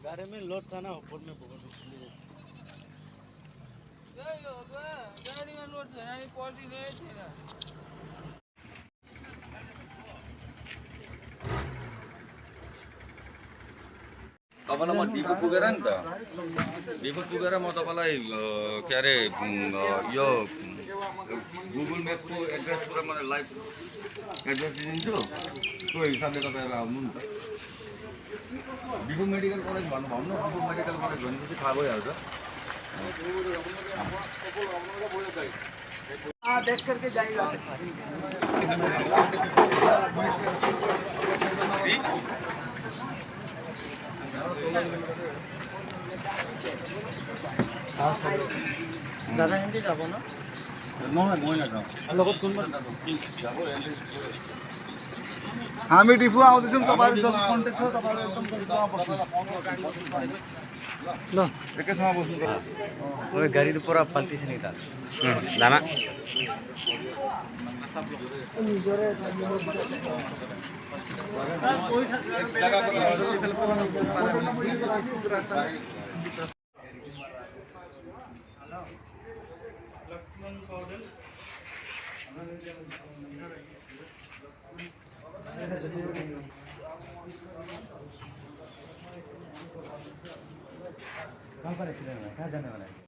गाड़ी में लोड था ना ऊपर में बहुत गाड़ी में लोड था ना क्वालिटी नहीं थी ना तपाईँलाई म डिपो पुगेर नि त डिपो पुगेर म तपाईँलाई के अरे यो गुगल म्यापको एड्रेस पुरा मलाई लाइभ एड्रेस दिन्छु त्यो हिसाबले तपाईँहरू आउनु नि त डिपो मेडिकल कलेज भन्नु डिपो मेडिकल कलेज भनेपछि थाहा भइहाल्छ देख करके जाएगा दादा हिंदी যাব না নহয় মই নাযাওঁ লগত কোনবা যাব हामी डिपो आउँदैछौँ तपाईहरु जब कन्ट्याक्ट छ तपाईहरु एकदम ल एकैसँग बस्नु ओए गाडी त पुरा फाल्टिछ नि त दाना कहाँ पर एक्सीडेंट हुआ कहाँ जाने वाला है